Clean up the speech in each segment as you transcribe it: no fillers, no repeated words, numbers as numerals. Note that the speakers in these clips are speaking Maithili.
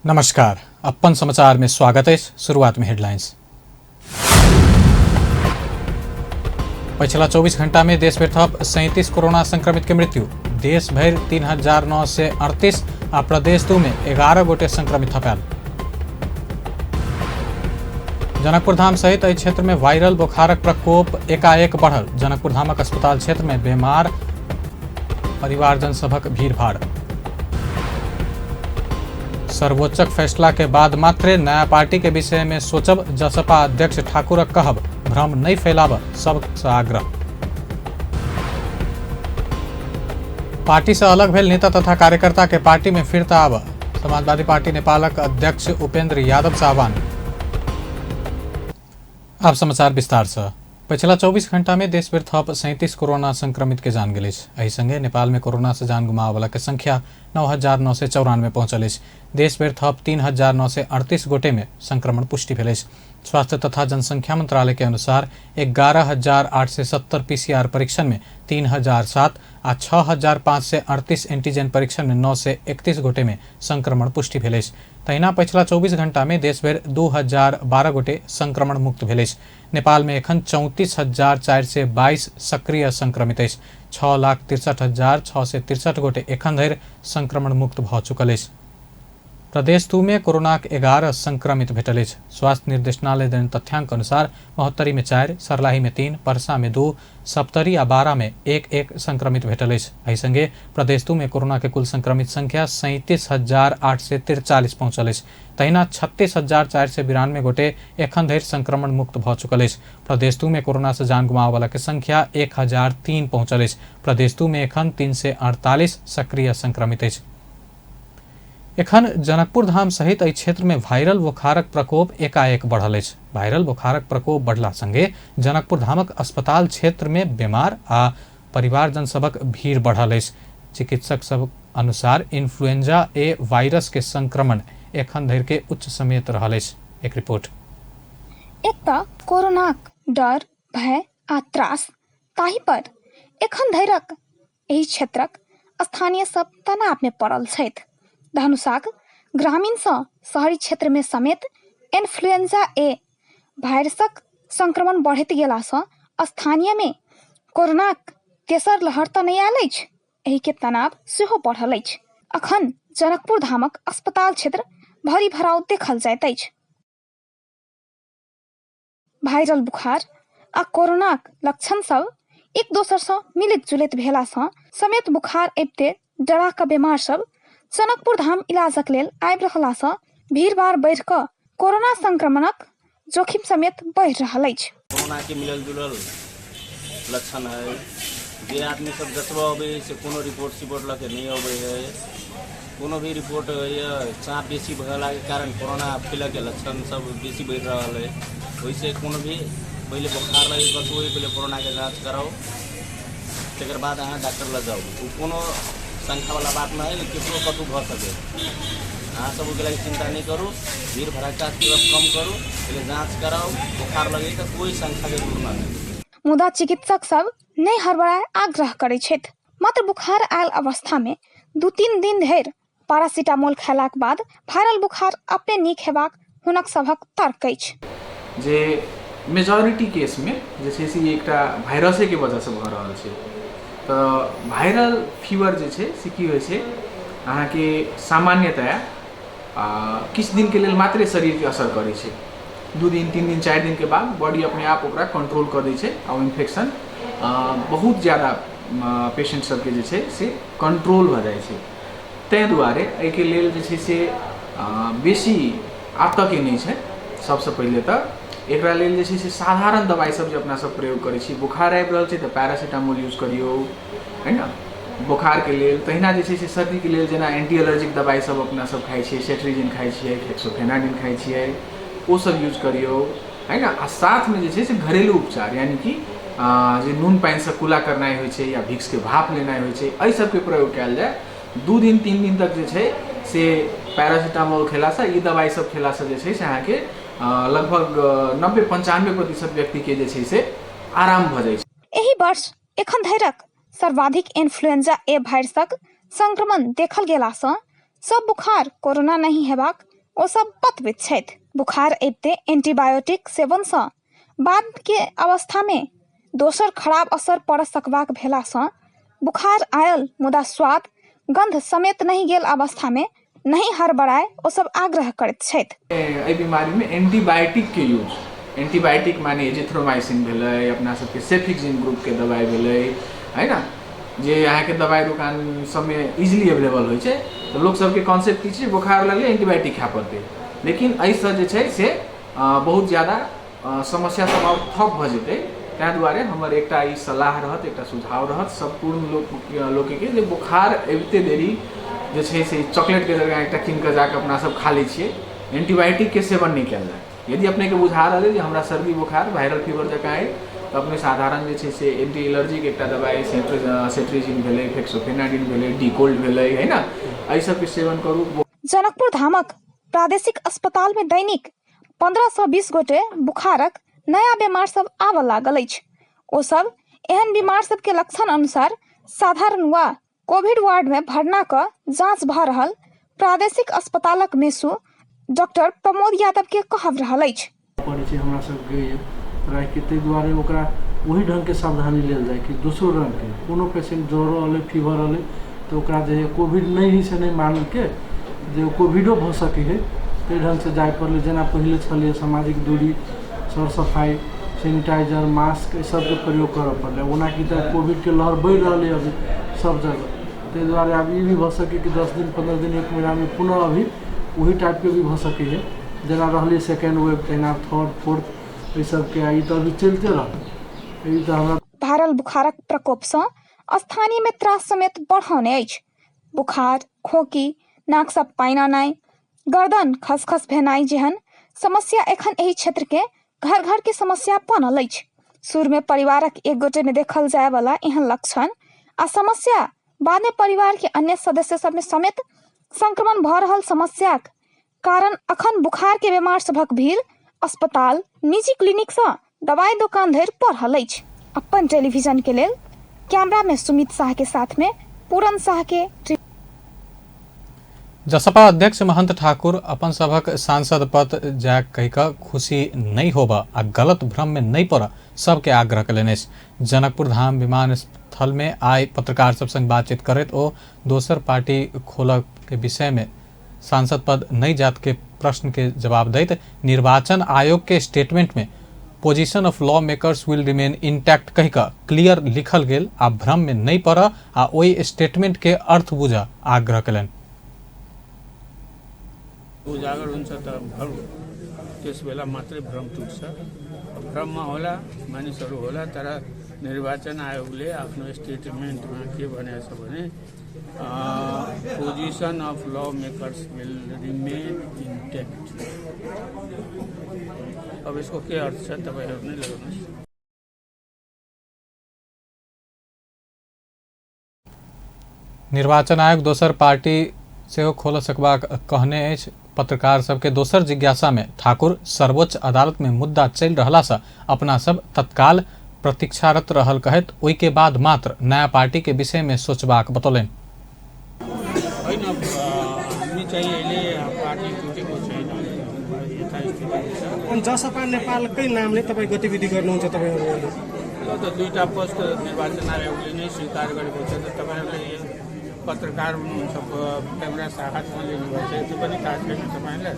नमस्कार, अपन समाचार में स्वागत है। शुरुआत में हेडलाइंस। पछिला 24 घंटा में देश भरि थप 37 कोरोना संक्रमित के मृत्यु। देश भरि 3938 आ प्रदेश 2 में 11 गोटे संक्रमित थपायल। जनकपुर धाम सहित एहि क्षेत्र में वायरल बोखारक प्रकोप एकाएक बढ़ल। जनकपुर धामक अस्पताल क्षेत्र में बीमार परिवारजन सभक भीड़भाड़। सर्वोच्चक फैसला के बाद मात्रे नया पार्टी के विषय में सोचब, जसपा अध्यक्ष ठाकुरक कहब, भ्रम नहीं फैलाब सबसँ आग्रह। पार्टी से अलग भेल नेता तथा कार्यकर्ता के पार्टी में फिरता आब, समाजवादी पार्टी नेपालक अध्यक्ष उपेंद्र यादव से आह्वान। आब समाचार विस्तार से। पछिला 24 घंटा में देश भरि थप 37 कोरोना संक्रमित के जान गेल अछि। एहि संगे नेपाल में कोरोना से जान गुमाबय के संख्या 9994 पहुंचल अछि। देश भरि थप 3938 गोटे में संक्रमण पुष्टि भेल अछि। स्वास्थ्य तथा जनसंख्या मंत्रालय के अनुसार 11,870 पीसीआर परीक्षण में 3007 आ 6538 एंटीजन परीक्षण में 931 गोटे में संक्रमण पुष्टि भेल अछि। तहिना पछिला 24 घंटा में देश भरि 2012 गोटे संक्रमण मुक्त भेल अछि। नेपाल में एखन 34,422 सक्रिय संक्रमित अछि। 6,63,663 गोटे एखन धरि संक्रमण मुक्त भऽ चुकल अछि। प्रदेश 2 में कोरोनाक 11 संक्रमित भेटल अछि। स्वास्थ्य निर्देशनालय देने तथ्यांक अनुसार महोत्तरी में 4, सर्लाही में 3, परसा में 2, सप्तरी आ बारा में 1-1 संक्रमित भेटल अछि। एहि संगे प्रदेश 2 में कोरोना के कुल संक्रमित संख्या 37,843 पहुंचल अछि। तहिना 36,492 गोटे एखन धरि संक्रमण मुक्त भऽ चुकल अछि। प्रदेश 2 में कोरोना से जान गुमाबय के संख्या 1003 पहुंचल अछि। प्रदेश 2 में एखन 348 सक्रिय संक्रमित अछि। एखन जनकपुर धाम सहित एहि क्षेत्र में वायरल बोखारक प्रकोप एकाएक बढ़ल अछि। वायरल बोखारक प्रकोप बढ़ला संगे जनकपुर धामक अस्पताल क्षेत्र में बीमार आ परिवारजन सभक भीड़ बढ़ल अछि। चिकित्सक सब अनुसार इन्फ्लुएंजा ए वायरस के संक्रमण एखन धरि के उच्च समेत रहल अछि। एक रिपोर्ट। एक तऽ कोरोनाक डर, भय आ त्रास, ताहि पर एखन धरिक एहि क्षेत्रक स्थानीय सब तनावमे पड़ल छथि। धनुषाक ग्रामीणसँ शहरी क्षेत्रमे समेत इन्फ्लुएंजा ए वायरसक संक्रमण बढ़ैत गेलासँ स्थानीयमे कोरोनाक तेसर लहर तऽ नहि आयल अछि, एहिके तनाव सेहो बढ़ल अछि। अखन जनकपुर धामक अस्पताल क्षेत्र भरी भराव देखल जाइत अछि। वायरल बुखार आ कोरोनाक लक्षण सब एक दोसरसँ मिलैत जुलैत भेलासँ समेत बुखार अबिते डरा कऽ बेमार सब जनकपुर धाम इलाजक लेल आबि रहलासँ भीड़भाड़ बढ़ि कऽ कोरोना संक्रमणक जोखिम समेत बढ़ि रहल अछि। कोरोनाके मिलल जुलल लक्षण है। जे आदमी सब जतबा अबै है से कोनो रिपोर्ट सिपोर्ट लऽ के नहि अबै है। कोनो भी रिपोर्ट होइए, चाप बेसी भेलाके कारण कोरोना फैलऽके लक्षण सब बेसी बढ़ि रहल है। ओहिसँ कोनो भी पहिले बोखार लगै कतबो पहिले कोरोनाके जाँच कराउ, तकर बाद अहाँ डॉक्टर लग जाउ। ओ कोनो शङ्कावला बात नहि है, केकरो कतहु भऽ सकै। अहाँ सब ओहिके लागि चिन्ता नहि करू, भीड़ भड़क्का कम करू, पहिले जाँच कराउ। बोखार लगै तऽ कोइ शङ्काके दूर नहि है। मुदा चिकित्सक सब नहि हड़बड़ाय आग्रह करै छथि। मात्र बुखार आयल अवस्थामे 2-3 दिन धरि पैरासिटामोल खयलाक बाद वायरल बुखार अपने नीक हेबाक हुनक सभक तर्क अछि। जे मेजॉरिटी केसमे जे छै से ई एकटा वायरसेके वजहसँ भऽ रहल छै। तऽ वायरल फीवर जे छै से की होइ छै, अहाँके सामान्यतया किछु दिनके लेल मात्रे शरीरके असर करै छै। 2 दिन 3 दिन 4 दिनके बाद बॉडी अपने आप ओकरा कंट्रोल कऽ दै छै आ ओ इन्फेक्शन बहुत ज्यादा पेशेंट सबके जे छै से कंट्रोल भऽ जाइ छै। ताहि दुआरे एहिके लेल जे छै से बेसी आतके नहि छै। सबसँ पहिले तऽ एकरा लेल जे छै से साधारण दवाइ सब जे अपना सब प्रयोग करै छी, बोखार आबि रहल छै तऽ पैरासिटामोल यूज करियौ, है ने, बोखारके लेल। तहिना जे छै से सर्दीके लेल जेना एंटी एलर्जिक दवाइ सब अपना सब खाइ छियै, सेट्रीजिन खाइ छियै, फेक्सोफेनाडिन खाइ छियै, ओ सब यूज करियौ, है ने। आ साथमे जे छै से घरेलू उपचार, यानी कि जे नून पानिसँ कुला करनाइ होइ छै या भिक्सके भाप लेनाइ होइ छै, एहि सबके प्रयोग कयल जाय। 2 दिन 3 दिन तक जे छै से पैरासिटामोल खेलासँ, ई दवाइ सब खेलासँ जे छै से अहाँके लगभग 90-95% व्यक्तिके जे छै से आराम भऽ जाइ छै। एहि वर्ष एखन धरिक सर्वाधिक इन्फ्लुएंजा ए वायरसक संक्रमण देखल गेलासँ सब बुखार कोरोना नहि हेबाक ओ सब बतबैत छथि। बुखार अबिते एंटीबायोटिक सेवन सँ बाद के अवस्था मे दोसर खराब असर पड़ सकबाक भेला सँ बुखार आयल मुदा स्वाद गंध समेत नहि गेल अवस्था मे नहि हड़बड़ाय ओ सब आग्रह करैत छथि। एहि बीमारीमे एंटीबायोटिकके यूज, एंटीबायोटिक माने एजिथ्रोमाइसिन भेलै, अपना सबके सेफिक्सिन ग्रुपके दवाइ भेलै, है ने, जे अहाँके दवाइ दोकान सबमे इजिली अवेलेबल होइ छै। तऽ लोक सबके कॉन्सेप्ट की छै, बोखार लगलै एंटीबायोटिक खाय पड़तै, लेकिन एहिसँ जे छै से बहुत ज्यादा समस्या सब आओर थप भऽ जेतै। ताहि दुआरे हमर एकटा ई सलाह रहत, एकटा सुझाव रहत सम्पूर्ण लोकके जे बोखार अबिते देरी जे छै से चॉकलेटके जगह एकटा कीन कऽ जाकऽ अपना सब खा लै छियै, एंटीबायोटिकके सेवन नहि कयल जाय। यदि अपनेके बुझा रहल अइ जे हमरा सर्दी बोखार वायरल फीवर जकाँ अइ, तऽ अपने साधारण जे छै से एंटी एलर्जीके एकटा दबाइ सेट्रीजिन भेलै, फेक्सोफेनाडिन भेलै, डी कोल्ड भेलै, है ने, एहि सबके सेवन करू। जनकपुर धामक प्रादेशिक अस्पताल मे दैनिक 15 सँ 20 गोटे बुखारक नया बीमार सब आबऽ लागल अछि। ओ सब एहन बीमार सबके लक्षण अनुसार साधारण वा कोविड वार्ड मे भर्ना कऽ जांच भऽ रहल प्रादेशिक अस्पतालक मेसु डॉक्टर प्रमोद यादव के कहब रहल अछि। पड़ै छै हमरा सबके राखिके, ताहि दुआरे ओकरा ओही ढङ्गके सावधानी लेल जाय कि दोसरो रङ्गके कोनो पेशेंट ज्वरो अयलै, फीवर अयलै, तऽ ओकरा जे कोविड नहि हइ से नहि मानिके जे कोविडो भऽ सकै हइ, ताहि ढङ्गसँ जाय पड़लै। जेना पहिले छलैए सामाजिक दूरी, सर सफाइ, सैनिटाइजर, मास्क, एहि सबके प्रयोग करऽ पड़लै। ओनाकि तऽ कोविडके लहर बढ़ि रहलै अभी सब जगह, ताहि दुआरे आब ई भी भऽ सकै कि 10 दिन 15 दिन 1 महीनामे पुनः अभी ओही टाइपके भी भऽ सकै हइ, जेना रहलै सेकेण्ड वेव तहिना थर्ड फोर्थ एहि सबके, ई तऽ अभी चलिते रहतै। ई तऽ हमरा वायरल बुखारक प्रकोप सँ स्थानीय मे त्रास समेत बढ़ौने अछि। बुखार, खोंकी, नाक सँ पानि अनाइ, गर्दन खसखस भेनाइ जेहन समस्या एखन एहि क्षेत्र के घर घर के समस्या बनल अछि। शुरू मे परिवारक एक गोटे मे देखल जाय वाला एहन लक्षण आ समस्या बाद मे परिवार के अन्य सदस्य सब मे समेत संक्रमण भऽ रहल समस्याक कारण अखन बुखार के बीमार सभक भीड़ अस्पताल, निजी क्लिनिक सँ दवाई दोकान धरि बढ़ल अछि। अपन टेलीविजन के लेल कैमरा में सुमित साह के साथ में पूरन साह के। जसपा अध्यक्ष महंत ठाकुर अपन सभक सांसद पद जाय कहि कऽ खुशी नहि होब आ गलत भ्रम में नहि पड़ सबके आग्रह कयलनि अछि। जनकपुर धाम विमानस्थल में आइ पत्रकार सब संग बातचीत करैत ओ दोसर पार्टी खोलऽ के विषय में सांसद पद नहि जात के प्रश्न के जवाब दैत निर्वाचन आयोग के स्टेटमेंट में position of law makers will remain intact कहि कऽ क्लियर लिखल गेल आ भ्रम में नहि पड़ऽ आ ओहि स्टेटमेंट के अर्थ बुझऽ आग्रह कयलनि। उजागर हुन्छ त भ्रम त्यस बेला मात्रै भ्रम टुट्छ। भ्रममा होला मानिसहरू होला, तर निर्वाचन आयोगले आफ्नो स्टेटमेन्टमा के भनेको छ भने position of law makers will remain intact. अब यसको के अर्थ छ तपाईँहरू नै लगाउनुहोस्। निर्वाचन आयोग दोसर पार्टी सेहो खोल सकबाक कहने अछि। पत्रकार सबके दोसर जिज्ञासा में ठाकुर सर्वोच्च अदालत में मुद्दा चलि रहला से अपना सब तत्काल प्रतीक्षारत रहल कहैत ओहि के बाद मात्र नया पार्टी के विषय में सोचबाक बतौलनि। होइन, हामी चाहिँ अहिले पार्टी टुटेको छैन, यथास्थिति छ। अनि जसपा नेपालकै नामले तपाईँ गतिविधि गर्नुहुन्छ तपाईँहरू अहिले? त्यो त दुईटा पोस्ट निर्वाचन आयोगले नै स्वीकार गरेको छ। त तपाईँहरूले पत्रकार हुनुहुन्छ, क्यामेरा हातमा लिनुभएको छ, त्यो पनि थाहा छैन तपाईँलाई?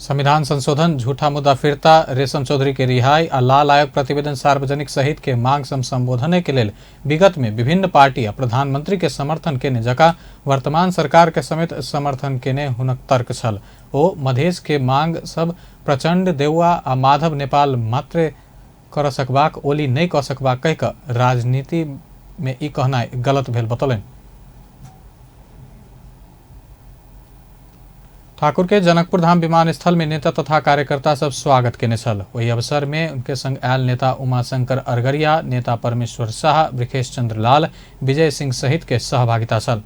संविधान संशोधन, झूठा मुद्दा फिर्ता, रेशम चौधरी के रिहाई आ लाल आयोग प्रतिवेदन सार्वजनिक सहित के मांग सम संबोधन के लेल विगत में विभिन्न पार्टी आ प्रधानमंत्री के समर्थन केने जका वर्तमान सरकार के समेत समर्थन केने हुनक तर्क छल। ओ मधेश के मांग सब प्रचंड, देउवा आ माधव नेपाल मात्रे कर सकबाक, ओली नहि कऽ सकबाक कहि कऽ राजनीति में ई कहनाइ गलत भेल बतौलनि। ठाकुर के जनकपुर धाम विमानस्थल में नेता तथा कार्यकर्ता सब स्वागत केने छल। ओहि अवसर में उनके संग आयल नेता उमाशंकर अरगरिया, नेता परमेश्वर शाह, वृखेश चंद्र लाल, विजय सिंह सहित के सहभागिता छल।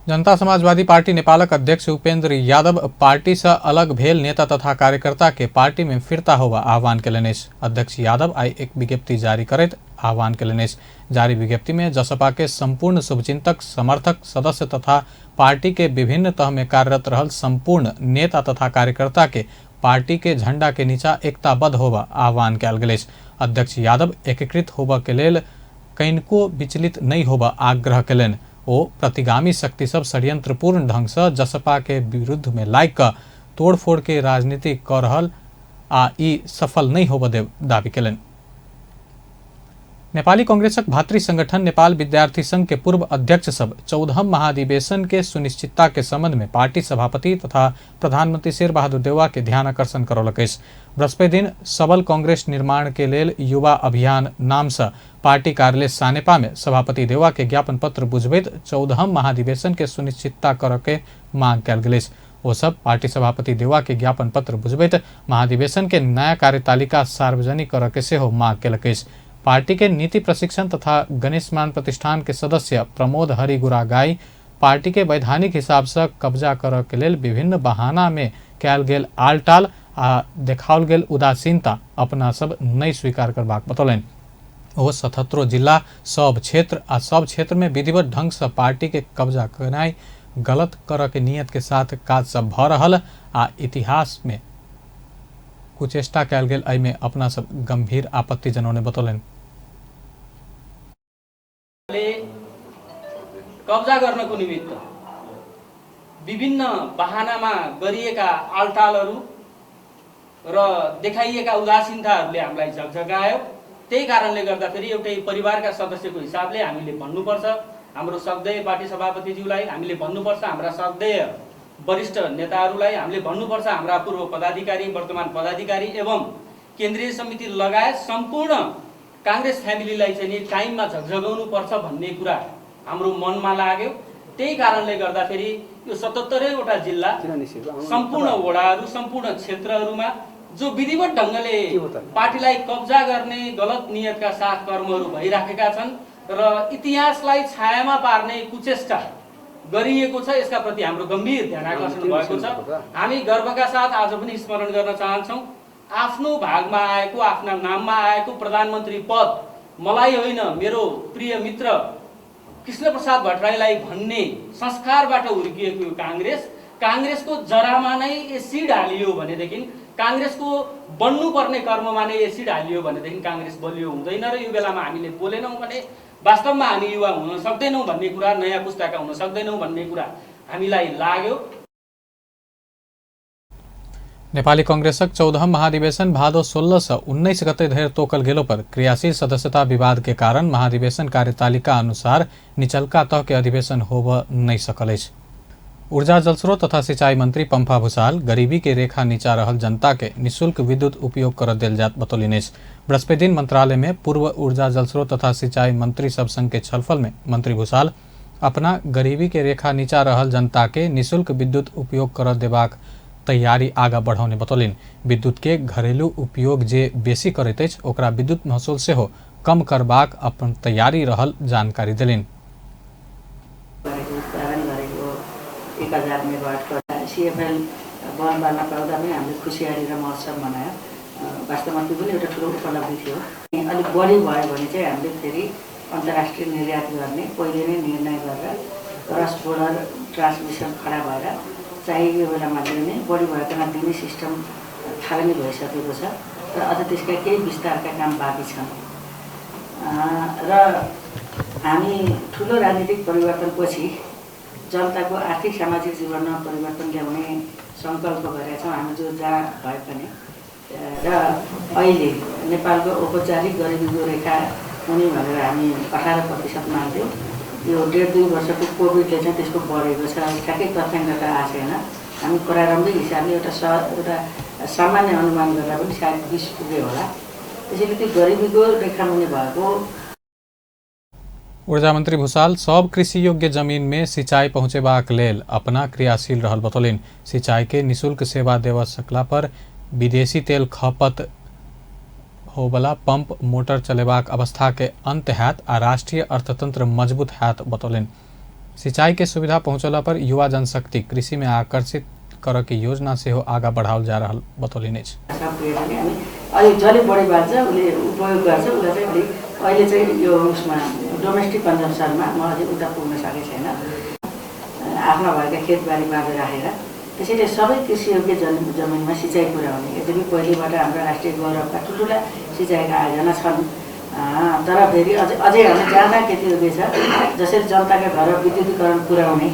जनता समाजवादी पार्टी नेपालक अध्यक्ष उपेंद्र यादव पार्टी से अलग भेल नेता तथा कार्यकर्ता के पार्टी में फिरता होवा आह्वान केलनि अछि। अध्यक्ष यादव आइ एक विज्ञप्ति जारी करैत आह्वान केलनि अछि। जारी विज्ञप्ति में जसपा के संपूर्ण शुभचिंतक, समर्थक, सदस्य तथा पार्टी के विभिन्न तह में कार्यरत रहल संपूर्ण नेता तथा कार्यकर्ता के पार्टी के झंडा के नीचा एकताबद्ध होबा आह्वान कयल गेल अछि। अध्यक्ष यादव एकीकृत होबऽ के लेल कनिको विचलित नहि होबऽ आग्रह केलनि। ओ प्रतिगामी शक्ति सब षड्यंत्रपूर्ण ढंग से जसपा के विरुद्ध में लागि कऽ तोड़फोड़ के राजनीति कऽ रहल आ ई सफल नहि होबऽ देब दावी केलनि। नेपाली कांग्रेसक भातृ संगठन नेपाल विद्यार्थी संघ के पूर्व अध्यक्ष सब 14वां महाधिवेशन के सुनिश्चितता के संबंध में पार्टी सभापति तथा प्रधानमंत्री शेरबहादुर देउवा के ध्यान आकर्षण करौलक अछि। बृहस्पति दिन सबल कांग्रेस निर्माण के लेल युवा अभियान नाम से पार्टी कार्यालय सानेपा में सभापति देउवा के ज्ञापन पत्र बुझबैत 14वां महाधिवेशन के सुनिश्चितता करऽ के मांग कयल गेल अछि। ओ सब पार्टी सभापति देउवा के ज्ञापन पत्र बुझबैत महाधिवेशन के नया कार्यतालिका सार्वजनिक करऽ के सेहो मांग केलक अछि। पार्टी के नीति प्रशिक्षण तथा गणेशमान प्रतिष्ठान के सदस्य प्रमोद हरि गुरागाई पार्टी के वैधानिक हिसाब से कब्जा करऽ के लेल विभिन्न बहाना में कयल गेल आलटाल आ देखाओल गेल उदासीनता अपना सब नहि स्वीकार करबाक बतौलनि। ओ 77 जिला सब क्षेत्र आ सब क्षेत्र में विधिवत ढंग से पार्टी के कब्जा केनाइ गलत करऽ के नियत के साथ काज सब भऽ रहल आ इतिहास में कुचेष्टा कयल गेल एहिमे अपना सब गंभीर आपत्ति जनौने बतौलनि। कब्जा गर्नको निमित्त विभिन्न बहानामा गरिएका आलटालहरू र देखाइएका उदासीनताहरूले हामीलाई झकझकायो। त्यही कारणले गर्दाखेरि एउटै परिवारका सदस्यको हिसाबले हामीले भन्नुपर्छ हाम्रो श्रद्धेय पार्टी सभापतिज्यूलाई, हामीले भन्नुपर्छ हाम्रा श्रद्धेय वरिष्ठ नेताहरूलाई, हामीले भन्नुपर्छ हाम्रा पूर्व पदाधिकारी, वर्तमान पदाधिकारी एवं केन्द्रीय समिति लगायत सम्पूर्ण काङ्ग्रेस फ्यामिलीलाई चाहिँ नि टाइममा झकझगाउनु पर्छ भन्ने कुरा हाम्रो मनमा लाग्यो। त्यही कारणले गर्दाखेरि यो 77वटा जिल्ला, सम्पूर्ण वडाहरू, सम्पूर्ण क्षेत्रहरूमा जो विधिवत ढङ्गले पार्टीलाई कब्जा गर्ने गलत नियतका साथ कर्महरू भइराखेका छन् र इतिहासलाई छायामा पार्ने कुचेष्टा गरिएको छ, यसका प्रति हाम्रो गम्भीर ध्यान आकर्षण भएको छ। हामी गर्वका साथ आज पनि स्मरण गर्न चाहन्छौँ, आफ्नो भागमा आएको, आफ्ना नाममा आएको प्रधानमन्त्री पद मलाई होइन मेरो प्रिय मित्र कृष्णप्रसाद भट्टराईलाई भन्ने संस्कारबाट हुर्किएको यो काङ्ग्रेस, काङ्ग्रेसको जरामा नै एसिड हालियो भनेदेखि, काङ्ग्रेसको बन्नुपर्ने कर्ममा नै एसिड हालियो भनेदेखि काङ्ग्रेस बलियो हुँदैन र यो बेलामा हामीले बोलेनौँ भने वास्तवमा हामी युवा हुन सक्दैनौँ भन्ने कुरा, नयाँ पुस्ताका हुन सक्दैनौँ भन्ने कुरा हामीलाई लाग्यो। नेपाली कांग्रेसक 14वां महाधिवेशन भादो 16 से 19 गते धरि तोकल गेलो पर क्रियाशील सदस्यता विवाद के कारण महाधिवेशन कार्यतालिका अनुसार निचलका तह के अधिवेशन होब नहीं सकल अछि। ऊर्जा जलस्रोत तथा सिंचाई मंत्री पंफा भूषाल गरीबी के रेखा नीचा रहल जनता के निःशुल्क विद्युत उपयोग कर देल जात बतौलनि अछि। बृहस्पति दिन मंत्रालय में पूर्व ऊर्जा जलस्रोत तथा सिंचाई मंत्री सब संग के छलफल में मंत्री भूषाल अपना गरीबी के रेखा नीचा रहल जनता के निःशुल्क विद्युत उपयोग कर देबाक तैयारी आगा बढ़ौने बतौलनि। विद्युत के घरेलू उपयोग जे बेसी करैत अछि ओकरा विद्युत महसूल सेहो कम करबाक अपन तैयारी रहल जानकारी देलनि। 1000 मेगावाटको सिएफएल बल बाल्न पाउँदा पनि हामीले खुसियाली र महोत्सव मनायो। वास्तवमा त्यो पनि एउटा ठुलो उपलब्धि थियो। अलिक बढी भयो भने चाहिँ हामीले फेरि अन्तर्राष्ट्रिय निर्यात गर्ने पहिले नै निर्णय गरेर क्रस बोर्डर ट्रान्समिसन खडा भएर चाहिएको बेलामा दिने, बढी भएकोमा दिने सिस्टम थालनी भइसकेको छ र अझ त्यसका केही विस्तारका काम बाँकी छन्। र हामी ठुलो राजनीतिक परिवर्तनपछि जनताको आर्थिक सामाजिक जीवनमा परिवर्तन ल्याउने सङ्कल्प गरेका छौँ हामी, जो जहाँ भए पनि। र अहिले नेपालको औपचारिक गरिबीको रेखा हुने भनेर हामी 18% मान्थ्यौँ। यो 1.5-2 वर्षको कोभिडले चाहिँ त्यसको बढेको छ, ठ्याक्कै तथ्याङ्क त आएको छैन। हामी प्रारम्भिक हिसाबले एउटा सामान्य अनुमान गर्दा पनि सायद 20 पुग्यो होला। त्यसैले त्यो गरिबीको रेखा मुनि भएको। ऊर्जा मंत्री भूषाल सब कृषि योग्य जमीन में सिंचाई पहुँचेबाक लेल अपना क्रियाशील रहल बतौलनि। सिंचाई के निःशुल्क सेवा देव सकला पर विदेशी तेल खपत होबला पंप मोटर चलेबाक अवस्था के अंत हैत आ राष्ट्रीय अर्थतंत्र मजबूत हैत बतौलनि। सिंचाई के सुविधा पहुँचला पर युवा जनशक्ति कृषि में आकर्षित करऽ के योजना सेहो आगा बढ़ाओल जा रहल बतौलनि अछि। अलिक जसले बढी बाल्छ उसले उपयोग गर्छ, उसलाई चाहिँ अलिक अहिले चाहिँ यो उसमा डोमेस्टिक कन्जम्सनमा म अझै उता पुग्न सकेको छैन। आफ्ना भएका खेतबारी बाँझो राखेर त्यसैले सबै कृषियोग्य जमिनमा सिँचाइ पुर्याउने, यद्यपि पहिलेबाट हाम्रो राष्ट्रिय गौरवका ठुल्ठुला सिँचाइका आयोजना छन्, तर फेरि अझै अझै हामी ज्यादा खेतीयोग्य छ जसरी जनताका घर विद्युतीकरण पुर्याउने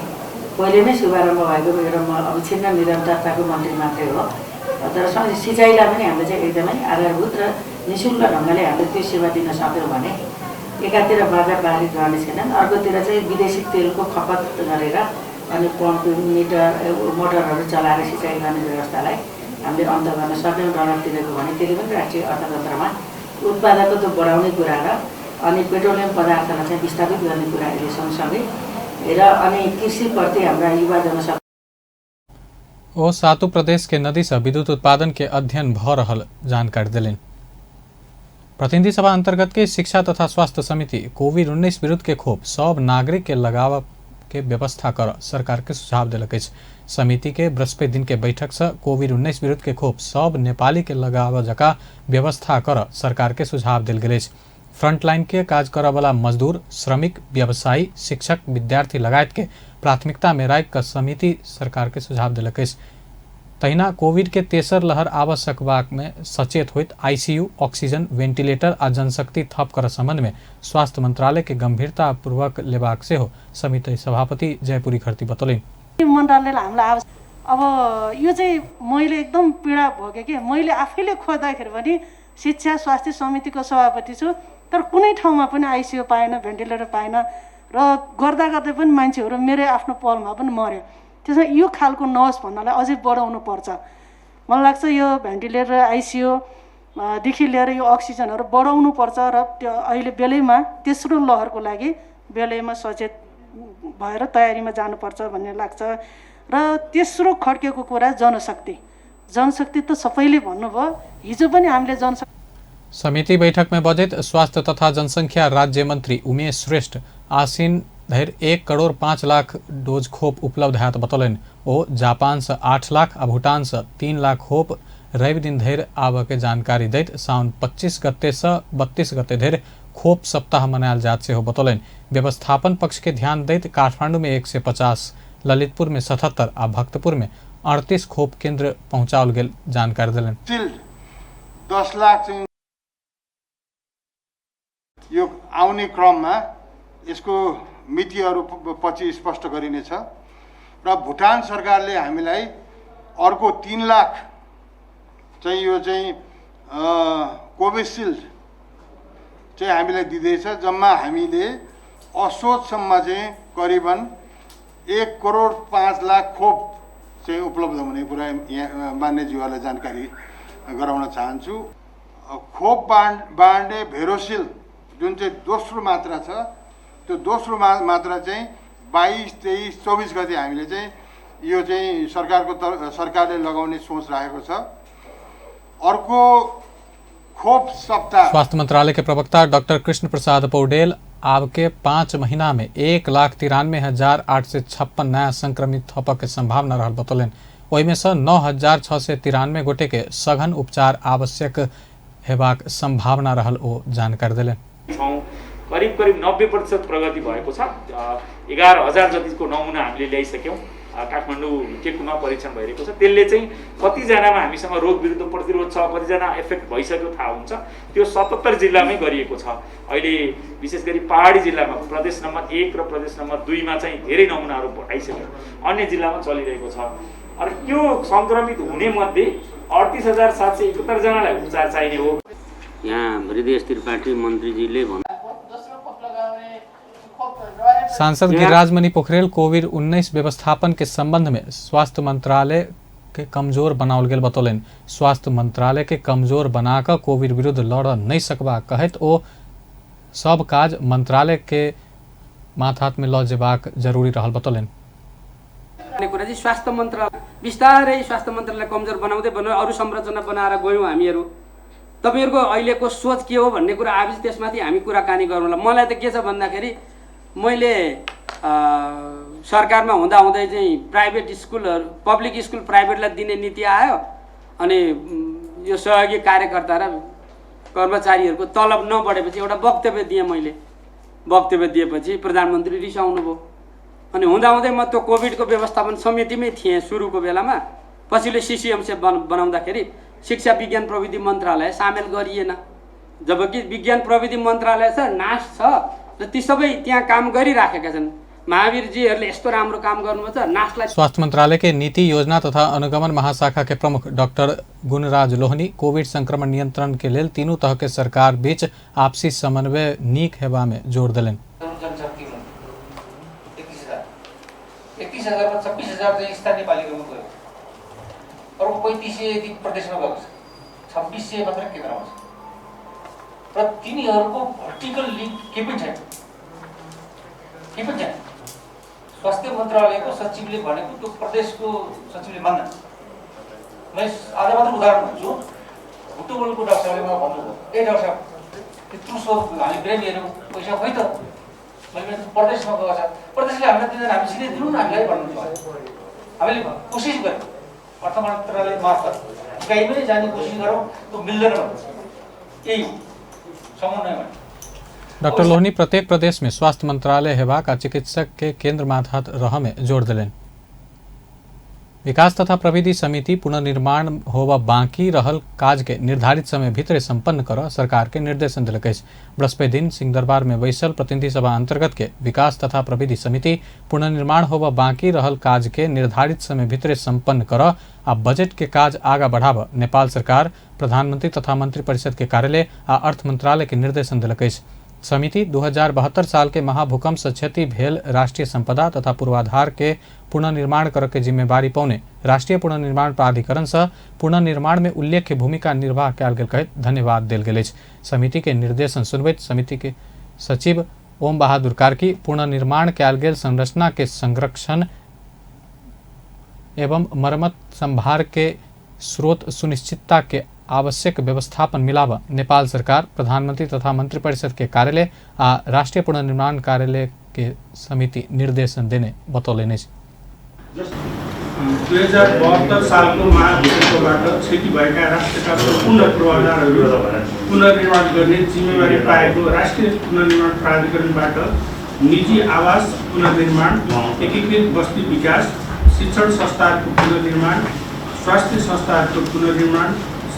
पहिले नै शुभारम्भ भएको मेरो म अविच्छिन्न निरन्तरताको मन्त्री मात्रै हो। तर सँगै सिँचाइलाई पनि हामीले चाहिँ एकदमै आधारभूत र निःशुल्क ढङ्गले हामीले त्यो सेवा दिन सक्यौँ भने एकातिर बाजा बारी रहने छैनन्, अर्कोतिर चाहिँ विदेशी तेलको खपत गरेर अनि पम्प मिटर मोटरहरू चलाएर सिँचाइ गर्ने व्यवस्थालाई हामीले अन्त गर्न सक्यौँ डलर तिरेको भने त्यसले पनि राष्ट्रिय अर्थतन्त्रमा उत्पादकत्व बढाउने कुरा र अनि पेट्रोलियम पदार्थलाई चाहिँ विस्थापित गर्ने कुरा यसले सँगसँगै र अनि कृषिप्रति हाम्रा युवा जनशक्ति। ओ सातु प्रदेश के नदी से विद्युत उत्पादन के अध्ययन भ रहल जानकारी दिलनि। प्रतिनिधि सभा अंतर्गत के शिक्षा तथा स्वास्थ्य समिति कोविड-19 विरुद्ध के खोप सब नागरिक के लगाव के व्यवस्था कर सरकार के सुझाव दिलक अछि। समिति के बृहस्पति दिन के बैठक से कोविड-19 विरुद्ध के खोप सब नेपाली के लगाव जका व्यवस्था कर सरकार के सुझाव दिल गेल अछि। फ्रंटलाइन के काज करऽ वाला मजदूर, श्रमिक, व्यवसायी, शिक्षक, विद्यार्थी लगायत के प्राथमिकता में राखि कऽ समिति सरकार के सुझाव दिलक अछि। तहिना कोविड के तेसर लहर आबऽ सकबाक में सचेत होइत आईसीयू, ऑक्सीजन, वेंटिलेटर आ जनशक्ति थप करऽ संबंध में स्वास्थ्य मंत्रालय के गंभीरता पूर्वक लेबाक सेहो समिति सभापति जयपुरी खर्ती बतौलनि। मन्त्रालयले हामीलाई अब यो चाहिँ मैले एकदम पीडा भोगेँ कि मैले आफैले खोज्दाखेरि पनि शिक्षा स्वास्थ्य समितिको सभापति छु तर कुनै ठाउँमा पनि आइसियु पाएन, भेन्टिलेटर पाएन र गर्दा गर्दै पनि मान्छेहरू मेरै आफ्नो पलमा पनि मर्यो। त्यसमा यो खालको नहोस् भन्नलाई अझै बढाउनु पर्छ। मलाई लाग्छ यो भेन्टिलेटर, आइसियु देखि लिएर यो अक्सिजनहरू बढाउनु पर्छ र त्यो अहिले बेलैमा तेस्रो लहरको लागि बेलैमा सचेत भएर तयारीमा जानुपर्छ भन्ने लाग्छ। र तेस्रो खड्केको कुरा जनशक्ति। जनशक्ति त सबैले भन्नुभयो, हिजो पनि हामीले जनशक्ति। समिति बैठक में बजट स्वास्थ्य तथा जनसंख्या राज्य मंत्री उमेश श्रेष्ठ आसिन धरि 1,05,00,000 डोज खोप उपलब्ध हैत बतौलनि। ओ जापान से 8 लाख आ भूटान से 3 लाख खोप रवि दिन धरि आबऽ के जानकारी दैत साउन 25 गते से 32 गते धरि खोप सप्ताह मनायल जात सेहो बतौलनि। व्यवस्थापन पक्ष के ध्यान दैत काठमांडू में 150, ललितपुर में 77 आ भक्तपुर में 38 खोप केंद्र पहुंचाओल गेल जानकारी देलनि। 10 लाख यो आउने क्रममा यसको मितिहरू पछि स्पष्ट गरिनेछ र भुटान सरकारले हामीलाई अर्को 3 लाख चाहिँ यो चाहिँ कोभिसिल्ड चाहिँ हामीलाई दिँदैछ। जम्मा हामीले असोजसम्म चाहिँ करिबन 1,05,00,000 खोप चाहिँ उपलब्ध हुने कुरा यहाँ मान्यज्यूहरूलाई जानकारी गराउन चाहन्छु। खोप बाँड्ने भेरोसिल जुन चाहिँ दोस्रो मात्रा छ त्यो दोस्रो मात्रा चाहिँ 22, 23, 24 गते हामीले चाहिँ यो चाहिँ सरकारले लगाउने सोच राखेको छ। अर्को खोप सप्ताह। स्वास्थ्य मंत्रालय के प्रवक्ता डॉक्टर कृष्ण प्रसाद पौडेल आब के 5 महीना में 1,93,856 नया संक्रमित थपक के संभावना रहल बतौलनि। ओहिमे सँ 9,693 गोटे के सघन उपचार आवश्यक हेबाक संभावना रहल ओ जानकारी देलनि। करिब करिब 90% प्रगति भएको छ। 11,000 जतिको नमुना हामीले ल्याइसक्यौँ। काठमाडौँ टेकुमा परीक्षण भइरहेको छ। त्यसले चाहिँ कतिजनामा हामीसँग रोग विरुद्ध प्रतिरोध छ, कतिजना एफेक्ट भइसक्यो थाहा हुन्छ। त्यो 77 जिल्लामै गरिएको छ। अहिले विशेष गरी पहाडी जिल्लामा प्रदेश नम्बर 1 र प्रदेश नम्बर 2 मा चाहिँ धेरै नमुनाहरू आइसक्यो, अन्य जिल्लामा चलिरहेको छ। र त्यो सङ्क्रमित हुने मध्ये 38,771 जनालाई उपचार चाहिने हो। यहाँ हृदय त्रिपाठी मन्त्रीजीले भन्नु। सांसद गिरिराजमणि पोखरेल कोविड-19 व्यवस्थापन के संबंध में स्वास्थ्य मंत्रालय के कमजोर बनाओल गेल बतौलनि। स्वास्थ्य मंत्रालय के कमजोर बनाकर कोविड विरुद्ध लड़ नहीं सकबा कहैत ओ सब काज मंत्रालय के माथात में ल जेबाक जरूरी रहल बतौलनि। कुरा चाहिँ स्वास्थ्य मन्त्रालय बिस्तारै स्वास्थ्य मन्त्रालय कमजोर बनाउँदै बनाउँदै अरू संरचना बनाएर गयौँ हामीहरू। तपाईँहरूको अहिलेको सोच के हो भन्ने कुरा आएपछि त्यसमाथि हामी कुराकानी गरौँला। मलाई त के छ भन्दाखेरि मैले सरकारमा हुँदा हुँदै चाहिँ प्राइभेट स्कुलहरू, पब्लिक स्कुल प्राइभेटलाई दिने नीति आयो अनि यो सहयोगी कार्यकर्ता र कर्मचारीहरूको तलब नबढेपछि एउटा वक्तव्य दिएँ मैले। वक्तव्य दिएपछि प्रधानमन्त्री रिसाउनु भयो। अनि हुँदाहुँदै म त्यो कोभिडको व्यवस्थापन समितिमै थिएँ सुरुको बेलामा। पछिल्लो सिसिएमसी बनाउँदाखेरि शिक्षा विज्ञान प्रविधि मन्त्रालय सामेल गरिएन, जबकि विज्ञान प्रविधि मन्त्रालय छ, नास छ र ती सबै त्यहाँ काम गरिराखेका छन्। महावीरजीहरूले यस्तो राम्रो काम गर्नुभएको छ नासलाई। स्वास्थ्य मंत्रालय के नीति योजना तथा अनुगमन महाशाखा के प्रमुख डॉक्टर गुणराज लोहनी कोविड संक्रमण नियंत्रण के लेल तीनू तह के सरकार बीच आपसी समन्वय नीक हेबा में जोर देलनि। जनशक्ति मन्त्री 31,000 31,000 26,000 चाहिँ स्थानीय पालिकामा गयो, अर्को 3500 यति प्रदेशमा गएको छ, 2600 मात्र केन्द्रमा छ र तिनीहरूको भर्टिकल लिङ्क केही पनि छैन, केही पनि छैन। स्वास्थ्य मन्त्रालयको सचिवले भनेको त्यो प्रदेशको सचिवले मान्दैन। मैले आज मात्र उदाहरण भन्छु, भुटोलको डाक्टर साहबले मलाई भन्नुभयो, ए डाक्टर साहब त्यत्रो सो हामी बिरामी हेऱ्यौँ पैसा खोइ त, मैले प्रदेशमा गएको छ, प्रदेशले हामीलाई दिँदैन, हामी सिधै दिनु न हामीलाई भन्नुभयो। हामीले कोसिस गऱ्यौँ अर्थ मन्त्रालय मार्फत इकाइमै नै जाने कोसिस गरौँ, त्यो मिल्दैन भन्नु। यही हो समन्वय भन्नु। डॉक्टर लोहनी प्रत्येक प्रदेश में स्वास्थ्य मंत्रालय हेबाक आ चिकित्सक के केंद्र मातहत रह में जोर देलनि। विकास तथा प्रविधि समिति पुनर्निर्माण होवा बाकी रहल काज के निर्धारित समय भीतर संपन्न कर सरकार के निर्देशन देलक अछि। बृहस्पति दिन सिंहदरबार में बैसल प्रतिनिधि सभा अंतर्गत के विकास तथा प्रविधि समिति पुनर्निर्माण होवा बाकी रहल काज के निर्धारित समय भीतर संपन्न कर आ बजट के काज आगा बढ़ाव नेपाल सरकार, प्रधानमंत्री तथा मंत्रिपरिषद के कार्यालय आ अर्थ मंत्रालय के निर्देशन देलक अछि। समिति 2072 साल के महाभूकंप से क्षति भेल राष्ट्रीय संपदा तथा पूर्वाधार के पुनर्निर्माण कर के जिम्मेवारी पौने राष्ट्रीय पुनर्निर्माण प्राधिकरण से पुनर्निर्माण में उल्लेख्य भूमिका निर्वाह कयल गेल कहैत धन्यवाद देल गेल अछि। समिति के निर्देशन सुनबैत समिति के सचिव ओम बहादुर कार्की पुनर्निर्माण कयल गेल संरचना के संरक्षण एवं मरम्मत संभार के स्रोत सुनिश्चितता के आवश्यक व्यवस्थापन मिलाव नेपाल सरकार, प्रधानमंत्री तथा मंत्रिपरिषद के कार्यालय आ राष्ट्रीय पुनर्निर्माण कार्यालय के समिति निर्देशन देने बतौलनि अछि। 2072 सालको महाभूकम्पबाट क्षति भएका राष्ट्रका सम्पूर्ण पूर्वाधारहरू पुनर्निर्माण गर्ने जिम्मेवारी पाएको राष्ट्रिय पुनर्निर्माण प्राधिकरणबाट निजी आवास पुनर्निर्माण, एकीकृत बस्ती विकास, शिक्षण संस्थाहरूको पुनर्निर्माण, स्वास्थ्य संस्थाहरूको पुनर्निर्माण,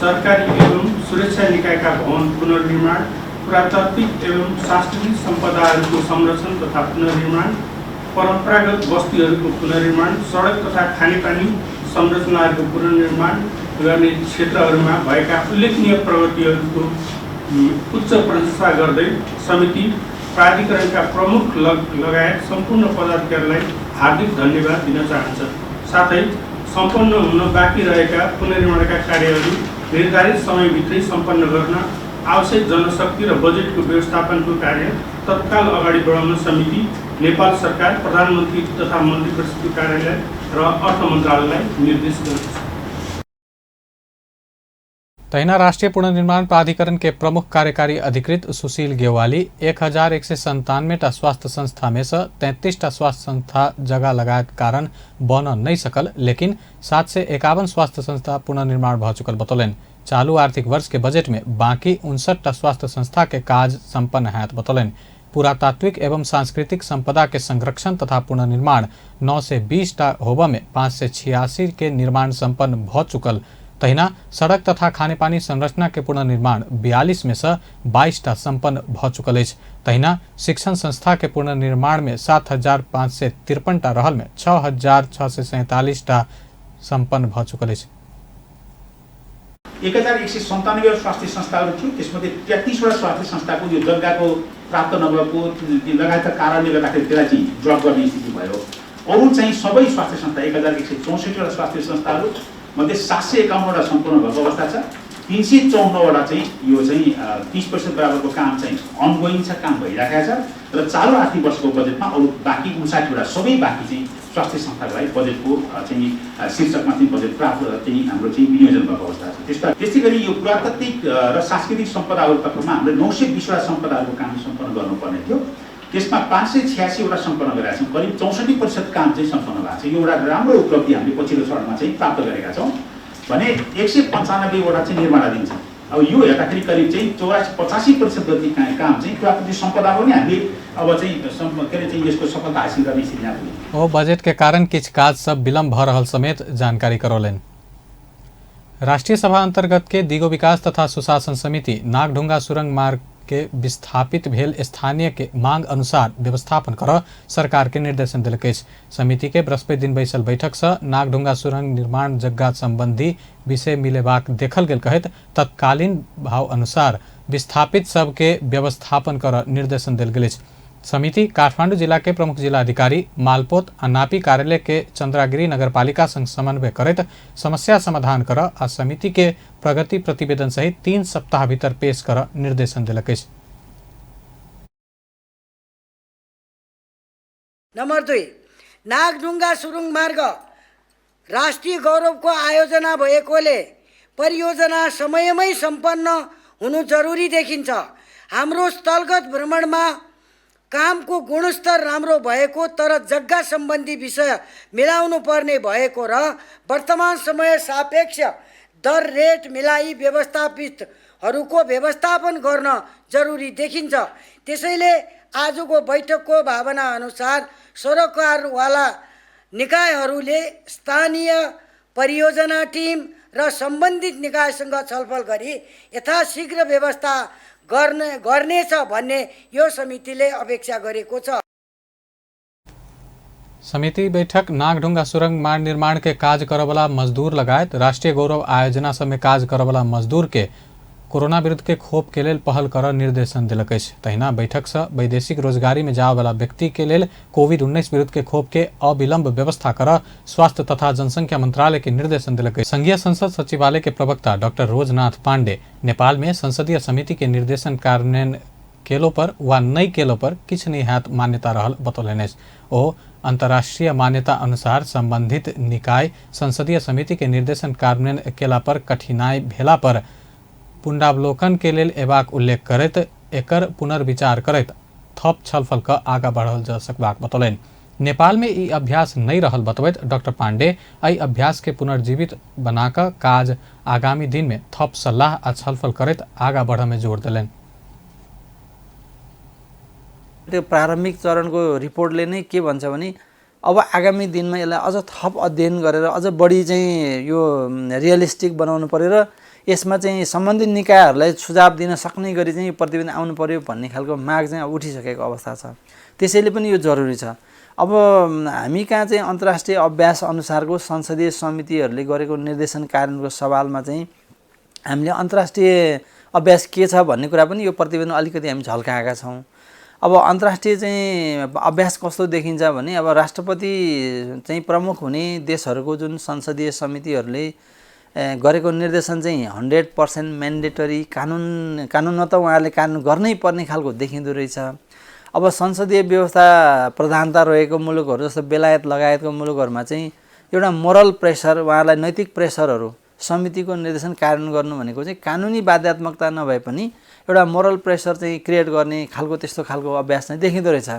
सरकारी एवं सुरक्षा निकायका भवन पुनर्निर्माण, पुरातात्विक एवं सांस्कृतिक सम्पदाहरूको संरक्षण तथा पुनर्निर्माण, परम्परागत बस्तीहरूको पुनर्निर्माण, सडक तथा खानेपानी संरचनाहरूको पुनर्निर्माण गर्ने क्षेत्रहरूमा भएका उल्लेखनीय प्रगतिहरूको उच्च प्रशंसा गर्दै समिति प्राधिकरणका प्रमुख लगायत सम्पूर्ण पदाधिकारीलाई हार्दिक धन्यवाद दिन चाहन्छ। साथै सम्पन्न हुन बाँकी रहेका पुनर्निर्माणका कार्यहरू निर्धारित समयभित्रै सम्पन्न गर्न आवश्यक जनशक्ति र बजेटको व्यवस्थापनको कार्य तत्काल अगाडि बढाउन समिति नेपाल सरकार, प्रधानमन्त्री तथा मन्त्रीपरिषदको कार्यालय र अर्थ मन्त्रालयलाई निर्देश गर्दछ। तहिना राष्ट्रीय पुनर्निर्माण प्राधिकरण के प्रमुख कार्यकारी अधिकृत सुशील गेवाली 1197 टा स्वास्थ्य संस्था में से 33 टा स्वास्थ्य संस्था जगह लगायत कारण बन नहीं सकल, लेकिन 751 स्वास्थ्य संस्था पुनर्निर्माण भ चुकल बतौलनि। चालू आर्थिक वर्ष के बजट में बाकी 59 टा स्वास्थ्य संस्था के काज संपन्न हैत बतौलनि। पुरातात्विक एवं सांस्कृतिक संपदा के संरक्षण तथा पुनर्निर्माण 920 टा होबा में 586 के निर्माण संपन्न भ चुकल। तहिना सड़क तथा खानेपानी संरचना के पुनर्निर्माण 42 में से 22 टा संपन्न भ चुकल अछि। तहिना शिक्षण संस्था के पुनर्निर्माण में 7,553 टा रहल में 6,647 टा संपन्न भ चुकल अछि। 1197 स्वास्थ्य संस्थाहरू थियो, त्यसमध्ये 33 वटा स्वास्थ्य संस्थाको यो जग्गाको प्राप्त नभएको लगायतका कारणले गर्दाखेरि त्यसलाई चाहिँ ड्रप गर्ने स्थिति भयो। अरू चाहिँ सबै स्वास्थ्य संस्था 1164 वटा स्वास्थ्य संस्थाहरू मध्ये 751 वटा सम्पन्न भएको अवस्था छ। 354 वटा चाहिँ यो चाहिँ 30% बराबरको काम चाहिँ अनगोइङ छ, काम भइराखेको छ र चालु आर्थिक वर्षको बजेटमा अरू बाँकी 59 वटा सबै बाँकी चाहिँ स्वास्थ्य संस्थाको लागि बजेटको चाहिँ शीर्षकमा चाहिँ बजेट प्राप्त चाहिँ हाम्रो चाहिँ विनियोजन भएको अवस्था छ। त्यस्तै गरी यो पुरातात्विक र सांस्कृतिक सम्पदाहरू तर्फमा हामीले 920 वटा सम्पदाहरूको काम सम्पन्न गर्नुपर्ने थियो, त्यसमा 586 वटा सम्पन्न गरेका छौँ। करिब 64% काम चाहिँ सम्पन्न भएको छ। यो एउटा राम्रो उपलब्धि हामीले पछिल्लो चरणमा चाहिँ प्राप्त गरेका छौँ भने 195 वटा चाहिँ निर्माणाधीन छ। अब यो हेर्दाखेरि करिब चाहिँ 84-85% जति काम चाहिँ प्राकृतिक सम्पदा पनि हामीले अब चाहिँ के अरे चाहिँ यसको सफलता हासिल गर्ने स्थितिमा पुग्यौँ। ओ बजट के कारण किछ काज सब विलम्ब भ रहल समेत जानकारी करौलनि। राष्ट्रिय सभा अंतर्गत के दिगो विकास तथा सुशासन समिति नागढुंगा सुरंग मार्ग के विस्थापित भेल स्थानीय के मांग अनुसार व्यवस्थापन कर सरकार के निर्देशन देलक अछि। समिति के बृहस्पति दिन बैसल बैठक से नागढुंगा सुरंग निर्माण जग्गा संबंधी विषय मिलेबाक देखल गेल कहैत तत्कालीन भाव अनुसार विस्थापित सबके व्यवस्थापन कर निर्देशन देल गेल अछि। समिति काठमांडू जिला के प्रमुख जिलाधिकारी मालपोत आ नापी कार्यालय के चंद्रागिरी नगरपालिका संग समन्वय करैत समस्या समाधान कर आ समिति के प्रगति प्रतिवेदन सहित 3 सप्ताह भीतर पेश कर निर्देशन देलक अछि। नम्बर 2, नागढुङ्गा सुरुङ मार्ग राष्ट्रिय गौरवको आयोजना भएकोले परियोजना समयमै सम्पन्न हुनु जरुरी देखिन्छ। हाम्रो स्थलगत भ्रमणमा कामको गुणस्तर राम्रो भएको तर जग्गा सम्बन्धी विषय मिलाउनु पर्ने भएको र वर्तमान समय सापेक्ष दर रेट मिलाई व्यवस्थापितहरूको व्यवस्थापन गर्न जरुरी देखिन्छ। त्यसैले आजको बैठकको भावना अनुसार सरोकारवाला निकायहरूले स्थानीय परियोजना टिम र सम्बन्धित निकायसँग छलफल गरी यथाशीघ्र व्यवस्था गर्नेछ भन्ने यो समितिले अपेक्षा गरेको छ। समिति बैठक नागढुंगा सुरंग मार्ग निर्माण के काज करवला मजदूर लगायत राष्ट्रिय गौरव आयोजना सब में काज करवला मजदूर के कोरोना विरुद्ध के खोप के लेल पहल कर निर्देशन देलक अछि। तहिना बैठक से वैदेशिक रोजगारी में जावला व्यक्ति के लेल कोविड-19 विरुद्ध के खोप के अविलंब व्यवस्था कर स्वास्थ्य तथा जनसंख्या मंत्रालय के निर्देशन देलक अछि। संघीय संसद सचिवालय के प्रवक्ता डॉक्टर रोजनाथ पांडे नेपाल में संसदीय समिति के निर्देशन कार्यान्वयन केलो पर वा नहीं केलो पर किछु नहीं हैत मान्यता रहल बतौलनि अछि। ओ अंतर्राष्ट्रीय मान्यता अनुसार संबंधित निकाय संसदीय समिति के निर्देशन कार्यान्वयन केला पर कठिनाई भेला पर पुनरावलोकन के लेल एबाक उल्लेख करैत एकर पुनर्विचार करैत थप छलफल क आगा बढ़ल जा सकबाक बतौलनि। नेपाल में ई अभ्यास नहीं रहल बतबैत डॉक्टर पांडे एहि अभ्यास के पुनर्जीवित बनाकऽ काज आगामी दिन में थप सल्लाह आ छलफल करैत आगा बढ़ में जोर देलनि। त्यो प्रारम्भिक चरणको रिपोर्टले नै के भन्छ भने अब आगामी दिनमा यसलाई अझ थप अध्ययन गरेर अझ बढी चाहिँ यो रियलिस्टिक बनाउनु पर्यो र यसमा चाहिँ सम्बन्धित निकायहरूलाई सुझाव दिन सक्ने गरी चाहिँ यो प्रतिवेदन आउनु पर्यो भन्ने खालको माग चाहिँ अब उठिसकेको अवस्था छ। त्यसैले पनि यो जरुरी छ। अब हामी कहाँ चाहिँ अन्तर्राष्ट्रिय अभ्यास अनुसारको संसदीय समितिहरूले गरेको निर्देशन कार्यान्वयनको सवालमा चाहिँ हामीले अन्तर्राष्ट्रिय अभ्यास के छ भन्ने कुरा पनि यो प्रतिवेदन अलिकति हामी झल्काएका छौँ। अब अन्तर्राष्ट्रिय चाहिँ अभ्यास कस्तो देखिन्छ भने अब राष्ट्रपति चाहिँ प्रमुख हुने देशहरूको जुन संसदीय समितिहरूले गरेको निर्देशन चाहिँ 100% म्यान्डेटरी कानुन त उहाँहरूले कानुन गर्नै पर्ने खालको देखिँदो रहेछ। अब संसदीय व्यवस्था प्रधानता रहेको मुलुकहरू जस्तो बेलायत लगायतको मुलुकहरूमा चाहिँ एउटा मोरल प्रेसर, उहाँहरूलाई नैतिक प्रेसरहरू समितिको निर्देशन कार्यान्वयन गर्नु भनेको चाहिँ कानुनी बाध्यात्मकता नभए पनि एउटा मोरल प्रेसर चाहिँ क्रिएट गर्ने खालको त्यस्तो खालको अभ्यास चाहिँ देखिँदो रहेछ।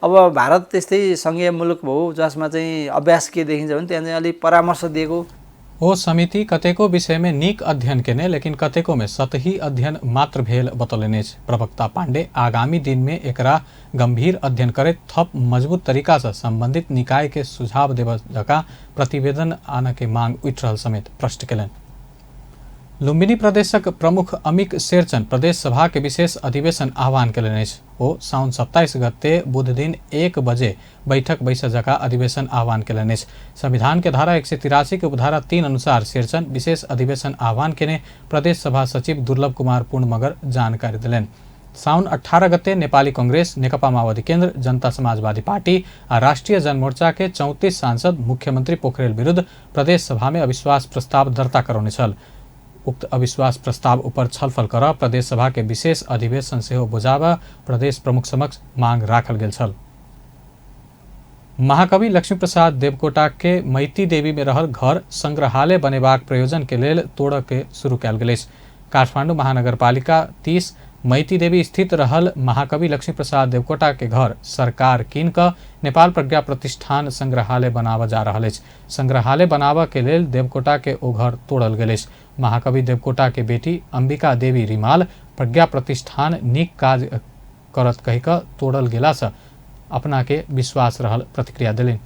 अब भारत त्यस्तै सङ्घीय मुलुक हो जसमा चाहिँ अभ्यास के देखिन्छ भने त्यहाँ चाहिँ अलिक परामर्श दिएको ओ समिति कतेको विषय में नीक अध्ययन केने लेकिन कतेको में सतही अध्ययन मात्र भेल बतौलनि अछि। प्रवक्ता पांडे आगामी दिन में एकरा गंभीर अध्ययन करैत थप मजबूत तरीका से संबंधित निकाय के सुझाव देबऽ जकाँ प्रतिवेदन आनऽ के मांग उठि रहल समेत प्रश्न केलनि। लुम्बिनी प्रदेशक प्रमुख अमिक शेरचन प्रदेश सभा के विशेष अधिवेशन आह्वान केलनि अछि। ओ साउन 27 गते बुध दिन 1 बजे बैठक बैस जकाँ अधिवेशन आह्वान केलनि अछि। संविधान के धारा 183 के उपधारा 3 अनुसार शेरचन विशेष अधिवेशन आह्वान केने प्रदेश सभा सचिव दुर्लभ कुमार पूर्ण मगर जानकारी देलनि। साउन 18 गते नेपाली कांग्रेस, नेकपा माओवादी केन्द्र, जनता समाजवादी पार्टी आ राष्ट्रिय जनमोर्चा के 34 सांसद मुख्यमंत्री पोखरेल विरुद्ध प्रदेश सभा में अविश्वास प्रस्ताव दर्ता करौने छल। उक्त अविश्वास प्रस्ताव ऊपर छलफल कर प्रदेश सभा के विशेष अधिवेशन सेहो बुझाबऽ प्रदेश प्रमुख समक्ष मांग राखल गेल छल। महाकवि लक्ष्मीप्रसाद देवकोटा के मैती देवी में रहल घर संग्रहालय बनेबाक प्रयोजन के लेल तोड़ऽ के शुरू कयल गेल अछि। काठमाडौँ महानगरपालिका 30 मैती देवी स्थित रहल महाकवि लक्ष्मी प्रसाद देवकोटा के घर सरकार कीन कऽ नेपाल प्रज्ञा प्रतिष्ठान संग्रहालय बनाबऽ जा रहल अछि। संग्रहालय बनाबऽ के लेल देवकोटा के ओ घर तोड़ल गेल अछि। महाकवि देवकोटा के बेटी अंबिका देवी रिमाल प्रज्ञा प्रतिष्ठान नीक काज करत कहि कऽ तोड़ल गेलासँ अपना के विश्वास रहल प्रतिक्रिया देलनि।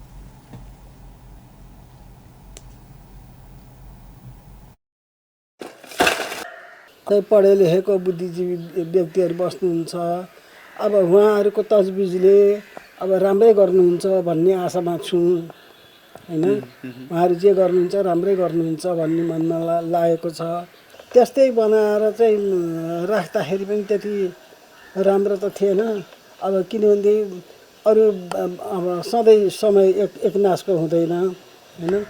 पढे लेखेको बुद्धिजीवी व्यक्तिहरू बस्नुहुन्छ, अब उहाँहरूको तजबिजले अब राम्रै गर्नुहुन्छ भन्ने आशामा छु हैन। उहाँहरू जे गर्नुहुन्छ राम्रै गर्नुहुन्छ भन्ने मनमा लागेको छ। त्यस्तै बनाएर चाहिँ राख्दाखेरि पनि त्यति राम्रो त थिएन। अब किनभने अरू अब सधैँ समय एकनासको हुँदैन हैन।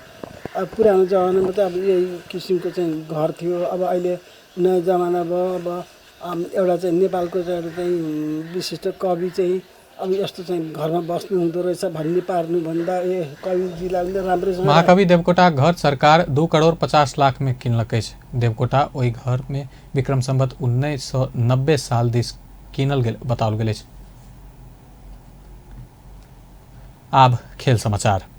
अब पुरानो जमानामा त अब यही किसिमको चाहिँ घर थियो। अब अहिले नयाँ जमाना भयो। अब एउटा चाहिँ नेपालको चाहिँ एउटा चाहिँ विशिष्ट कवि चाहिँ अब यस्तो चाहिँ घरमा बस्नु हुँदो रहेछ भन्ने पार्नुभन्दा ए कविजीलाई पनि राम्रोसँग। महाकवि देवकोटा घर सरकार 2 करोड़ 50 लाख में किनलक अछि। देवकोटा ओहि घर में विक्रम संवत 1990 साल दिस किनल गेल बताओल गेल अछि। आब खेल समाचार।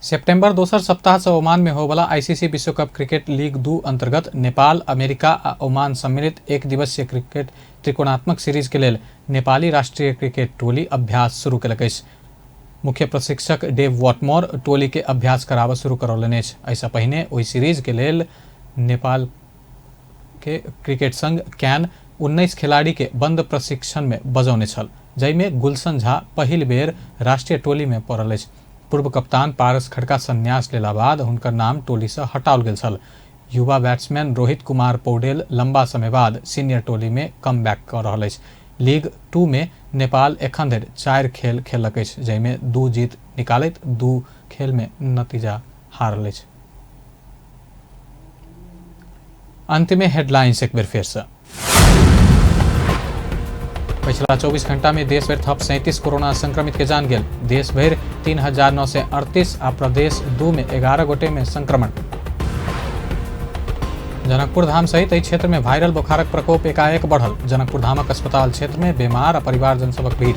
सेप्टेम्बर दोसर सप्ताह से ओमान में होवला आईसीसी विश्व कप क्रिकेट लीग 2 अंतर्गत नेपाल, अमेरिका आ ओमान सम्मिलित एक दिवसीय क्रिकेट त्रिकोणात्मक सीरीज के लेल नेपाली राष्ट्रीय क्रिकेट टोली अभ्यास शुरू केलक अछि। मुख्य प्रशिक्षक डेव वॉटमोर टोली के अभ्यास कराबऽ शुरू करौलनि अछि। एहिसँ पहिने ओहि सीरीज के लेल नेपाल के क्रिकेट संघ can 19 खिलाड़ी के बंद प्रशिक्षण में बजौने छल, जाहिमे गुलशन झा पहिल बेर राष्ट्रीय टोली में पड़ल अछि। पूर्व कप्तान पारस खड़का संन्यास लेला बाद हुनकर नाम टोली से हटाओल गेल छल। युवा बैट्समैन रोहित कुमार पौडेल लंबा समय बाद सीनियर टोली में कम बैक कऽ रहल अछि। लीग 2 में नेपाल एखन धरि 4 खेल खेललक अछि, जाहिमे 2 जीत निकालैत 2 खेल में नतीजा हारल अछि। अंत में हेडलाइंस एक बेर फेर से। पिछला 24 घंटा में देश भर थप 37 कोरोना संक्रमित के जान गेल। देश भर 3938 आ प्रदेश 2 में 11 गोटे में संक्रमण। जनकपुर धाम सहित एहि क्षेत्र में वायरल बुखारक प्रकोप एकाएक बढ़ल। जनकपुर धामक अस्पताल क्षेत्र में बीमार आ परिवारजन सभक भीड़।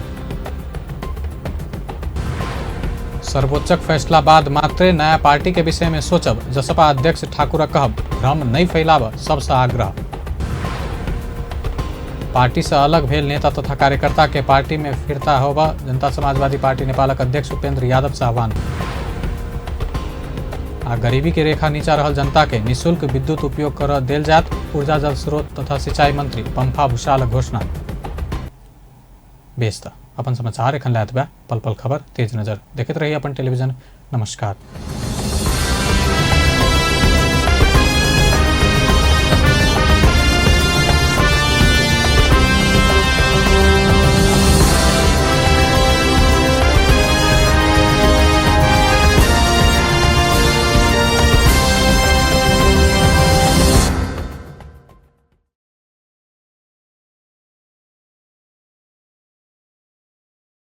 सर्वोच्चक फैसला बाद मात्रे नया पार्टी के विषय में सोचब, जसपा अध्यक्ष ठाकुरक कहब, भ्रम नहीं फैलाब सबसे आग्रह। पार्टी से अलग भेल नेता तथा कार्यकर्ता के पार्टी में फिरता होगा जनता समाजवादी पार्टी नेपालक अध्यक्ष उपेंद्र यादव से आह्वान। आ गरीबी के रेखा नीचा रहल जनता के निःशुल्क विद्युत उपयोग कर देल जात, ऊर्जा जल स्रोत तथा सिंचाई मंत्री पंफा भूषालक घोषणा। बेस त अपन समाचार एखन लैत बा पल पल खबर तेज नजर देखैत रही अपन टेलीविजन। नमस्कार।